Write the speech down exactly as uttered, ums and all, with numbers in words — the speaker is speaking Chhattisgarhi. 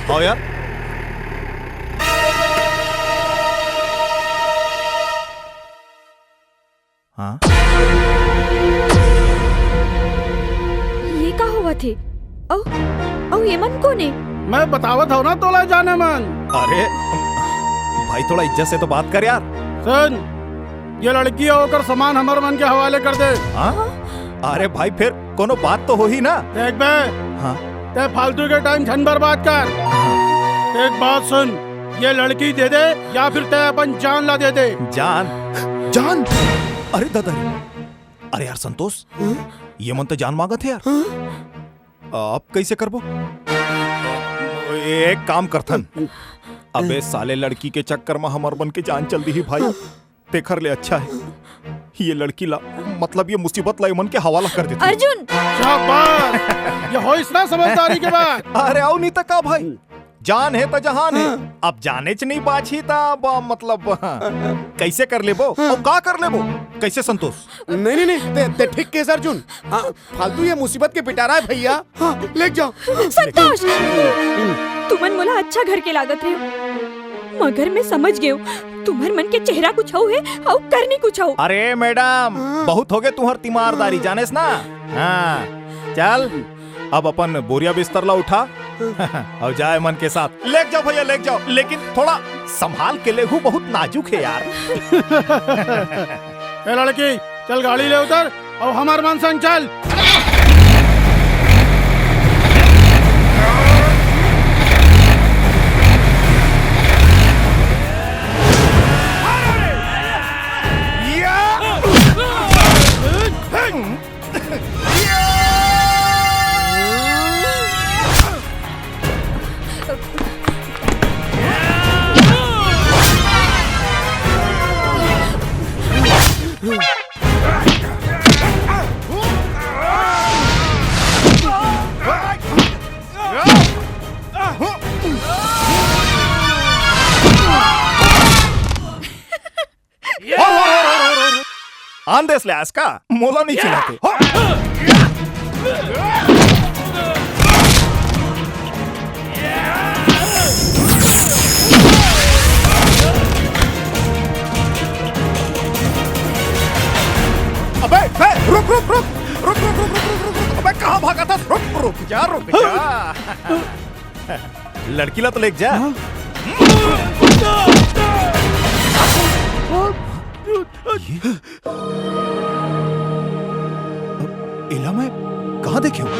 आओ यार। हाँ? ये का होवत हे? अउ, अउ ये मन कोन हे? मैं बतावत हव ना तोला जाने मन। अरे भाई, थोड़ा इज्जत से तो बात कर यार। सुन, ये लड़की अउ ओकर सामान हमर मन के हवाले कर दे। हाँ? अरे भाई, फिर कोनो बात तो होही ना। देख बे, हाँ? तैं फालतू के टाइम झन बर्बाद कर। एक बात सुन, ये लड़की दे दे या फिर तैं अपन जान ला दे दे। जान? जान? अरे दादा रे। अरे यार संतोष, हाँ? ये मन तो जान मांगत हे यार। हाँ? अब कैसे करबो? एक काम करथन। अबे साले, लड़की के चक्कर में हमर मन के जान चल दिही भाई। तेखर ले अच्छा हे ये लड़की ला, मतलब ये मुसीबत ला ये मन के हवाला कर देथन। अर्जुन! शाबाश! ये होइस ना समझदारी के बात। अरे अउ नहीं तो का भाई, जान हे त जहान हे। हाँ। अब जानेच नहीं बाचही त अब, मतलब, हाँ, कैसे कर लेबो? हाँ। अउ का कर लेबो? कैसे संतोष? नहीं, नहीं, नहीं, तैं, तैं ठीक कहेस अर्जुन। हाँ, फालतू ये मुसीबत के पिटारा हे भैया। हाँ, लेग जाव। संतोष, तुमन मोला अच्छा घर के लागत रहेव, मगर मैं समझ गेंव, तुम्हर मन के चेहरा कुछ अउ हे अउ करनी कुछ अउ। अरे मैडम, हाँ। बहुत होगे तुम्हर तीमारदारी, जानेस ना? हाँ, चल, अब अपन बोरिया बिस्तर ला उठा अउ जा ए मन के साथ। लेग जाव भैया, लेग जाव, लेकिन थोड़ा संभाल के लेगहू, बहुत नाजुक हे यार। ए लड़की, चल गाड़ी ले उतर अउ हमर मन संग चल। आन देस ले आस का, मोला नहीं चिल्लाते। हो। अबे, बे, रुक, रुक, रुक। अबे, कहाँ भागत हस? रुक, रुक जा, रुक जा। लड़की ला तो लेग जा। हाँ? ये? एला मैं कहाँ देखे हूँ?